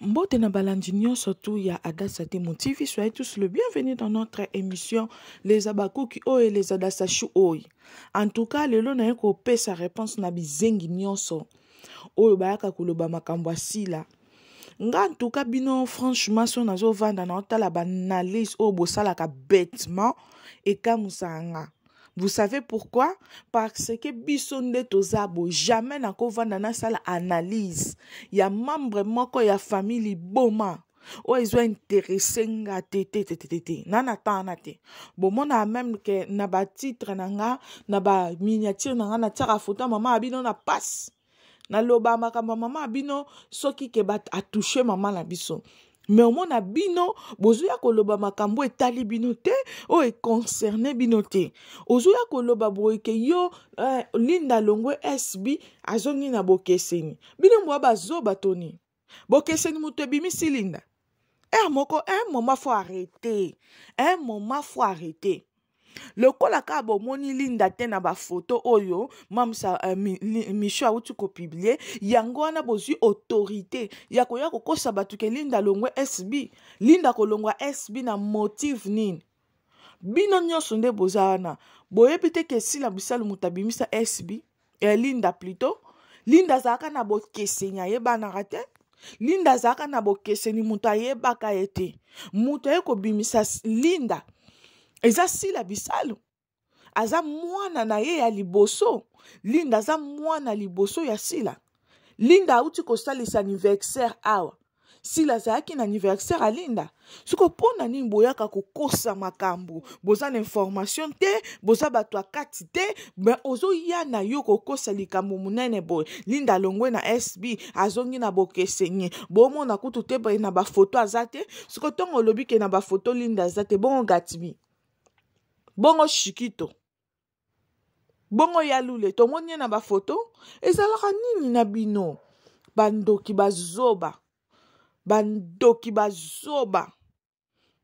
Mbote na balandi nyonso tu ya Adassa Temo TV, soyez tous le bienvenu dans notre émission Les Abakuki oyo les Adassa Chou oyo. En tout cas, lelo naye kopesa réponse na bizengi nyonso oyo bayaka koloba makambo ya sila. Nga en tout cas bino franchement so nazovanda na otala ba analyse oyo bosalaka bêtement ekamusaka nga. Vous savez pourquoi? Parce que biso nde toza bo jamais nakovanda nasala analyse ya membre moko ya famille liboma oyo ezo interesse nga te te te te te na na temps wana te bomona meme ke na ba titre na nga na ba miniature na nga natiaka foto ya mama ya bino na passe naloba makambo ya mama ya bino soki ke atouche mama na biso me omona bino bozoya koloba makambo etali bino te oyo econcerne bino te ozoya koloba boye ke yo eh, linda longwe sb azongi na bokeseni bino mbwa bazoba toni bokeseni moto ebimisi linda heure moko un moment faut arrêter un moment faut arrêter lokola kaka bomoni linda te na bafoto oyo mamsa uh, mi, li, micho awuti kopublie yango wana bozwi autorité ya koya kokosa bato ke linda longwe sb linda kolongwa sb na motive nini bino nyonso nde boza wana boyebi te ke sila bisalu moto abimisa sb eh, linda plutôt linda azalaka na bokeseni ayebanaka te linda azalaka na bokeseni moto ayebaka ye te moto aye kobimisa linda eza sila bisalu aza mwana na ye ya liboso linda aza mwana liboso ya sila linda auti kosalisa anniversaire awa sila azalaki na anniversaire ya linda siko mpo na nini boyaka kokosa makambo boza na information te boza bato ya kati te me ozoya na yo kokosa likambo monene boye linda alongwe na sb azongi na bokeseni bomona kutu te boye na bafoto aza te siko ntongo olobi ke na bafoto linda aza te bongo gatibi bongo shikito bongo ya lule tomoni ye na bafoto ezalaka nini na bino bandoki bazoba bandoki bazoba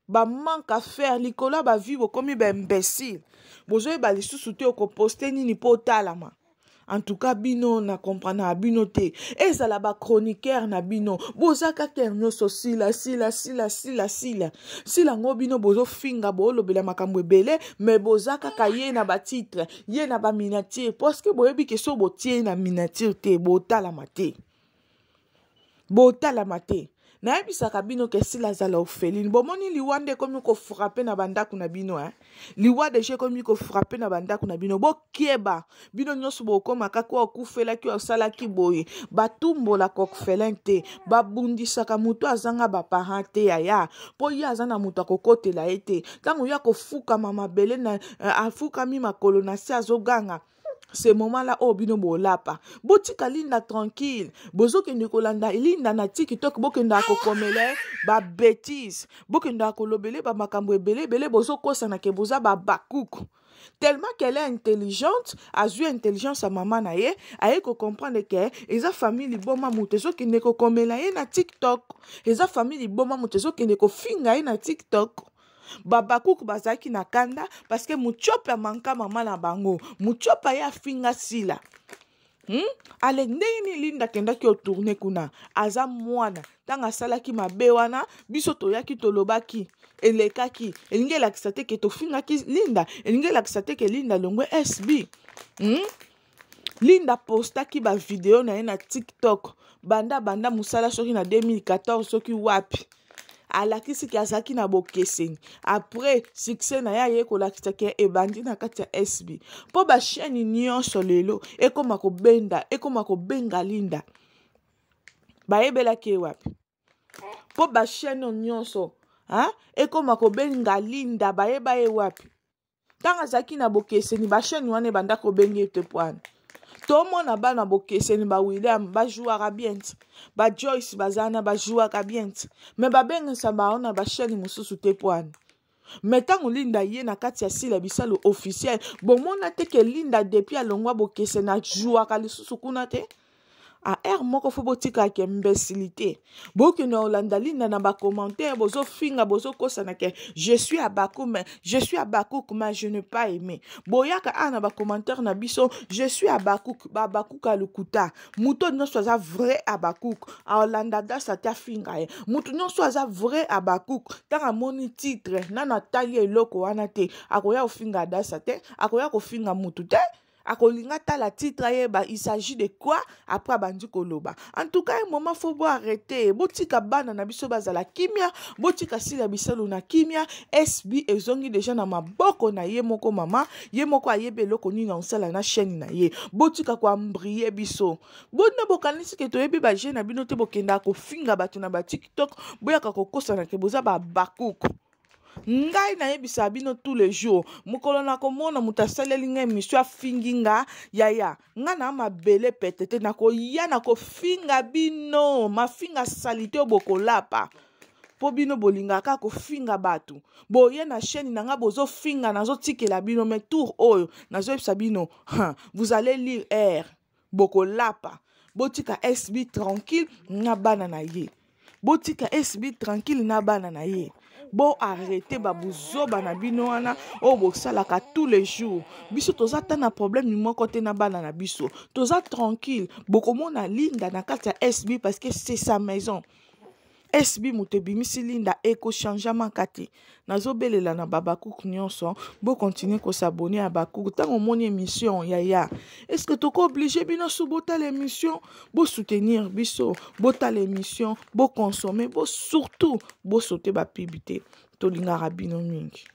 bamanque à faire likolo ya bavie bokomi baimbecile bozoyeba lisusu te okoposte nini mpo otalama en tout cas bino na comprendre bino te ezala ba chroniqueur na bino boza kaka nyonso sila sila sila sila sila sila yango bino bozofinga boolobela makambo ebele me boza kaka ye na batitre ye na baminiature parceke boyebi ke so botie ye na miniature te botalama te botalama te nayebisaka bino ke sila azala orpheline bomoni liwa nde ekomi kofrape na bandako na bino eh? liwa deja ekomi kofrape na bandako na bino bokeba bino nyonso bokoma kaka oyo akufelaki oyo asalaki boye batumbolaka orphelin te babundisaka moto azanga baparent te yaya mpo ye aza na moto akokotela ye te ntango ye akofukama mabele na eh, afukami makolo na se azoganga ce moment là oyo bino bolapa botika linda tranquille bozokende kolanda linda na tiktok bokendaka kokomela ye babétise bokendaka kolobele bamakambo ebele ebele bozokosana ke boza babakuku tellement qu'elle est intelligente azwi intelligence ya mama na ye aye kocomprendre ke eza famille liboma moto ezokende kokomela ye na tiktok eza famille liboma moto ezokende kofinga ye na tiktok babakuku bazalaki na kanda parce que mutiope amanka mama na bango mutiope aye afinga sila hmm? ale ndenge nini linda akendaki otourne kuna aza mwana ntango asalaki mabe wana biso toyaki tolobaki elekaki elingi elakisa te ke tofingaki linda elingi elakisa te ke linda longwe sb hmm? Linda postaki ba video na ye na TikTok banda banda musala soki na 2014 soki wapi alakisi ke azalaki na bokeseni après succès na ye aye kolakisa ke ebandi na kati ya sb mpo bachaîne nyonso lelo ekoma kobenda ekoma kobenga linda bayebelaki ye wapi mpo bachaîne nyonso ekoma kobenga linda bayeba ye wapi ntango azalaki na bokeseni bachaine wana ebanda kobenge ete pwana tomona bana bokeseni ba william bajouaka bien ti ba joyce baza wana bajouaka bien ti me babengisa bango na bachaine mosusu te pwana me ntango linda ye na kati ya sila bisalu officiel bomona te ke linda depuis alongwa bokeseni ajouaka lisusu kuna te. A heure moko fo botika ke imbécilité. Bokende olanda Linda na bacommentaire, bozofinga, bozokosana ke je suis Abakouk, mais je suis Abakouk, mais je n'ai pas aimé. Boyaka awa na bacommentaire na biso, je suis Abakouk. Babakouk ya lokuta. Moto nyonso aza vrai Abakouk aolanda Dasa te, afinga ye. Moto nyonso aza vrai Abakouk, ntango amoni titre, nano atali eloko wana te, akoya kofinga Dasa te, akoya kofinga mutu te. Akolinga tala titre, ayeba il s'agit de quoi, après abandi koloba. En tout cas, un moment faut bo arrêter. Botika bana na biso bazala kimia, botika Sila Bisalo na kimia. SB ezongi déjà na maboko na ye moko. Mama ye moko ayebi eloko nini osala na chaîne na ye. Botika koembrouiller biso. Bona bokanisi ke toyebi bajeu na bino te. Bokendaka kofinga bato na baTikTok, boyaka kokosana ke boza babakuku. Ngai nayebisaka bino tous les jours, mokolo nakomona moto asaleli ngai émission, afingi nga, yaya, nga na mabele pete te, nakoya nakofinga bino mafinga salite oyo bokolapa. Mpo bino bolingaka kofinga bato, boye na chaîne na nga bozofinga, nazotikela bino. Mais tour oyo nazoyebisa bino, vous allez lire air, bokolapa. Botika SB tranquille na bana na ye, botika SB tranquille na bana na ye. Bo arrêter babuzoba na bino wana oyo bosalaka tous les jours. Biso toza ta na problème moko te na bana na biso, toza tranquille. Bokomona Linda na kati ya SB parce que c'est sa maison. SB moto ebimisi Linda, ekochangeamaka te. Nazobelela na babakuku nyonso, bocontinuer kos'abonner ya bakuku. Ntango omoni émission, yaya, est-ce que tokoobliger bino so botala émission? Bosoutenir biso, botala émission, boconsommer, bo surtout bosauter bapub te. Tolingaka bino mingi.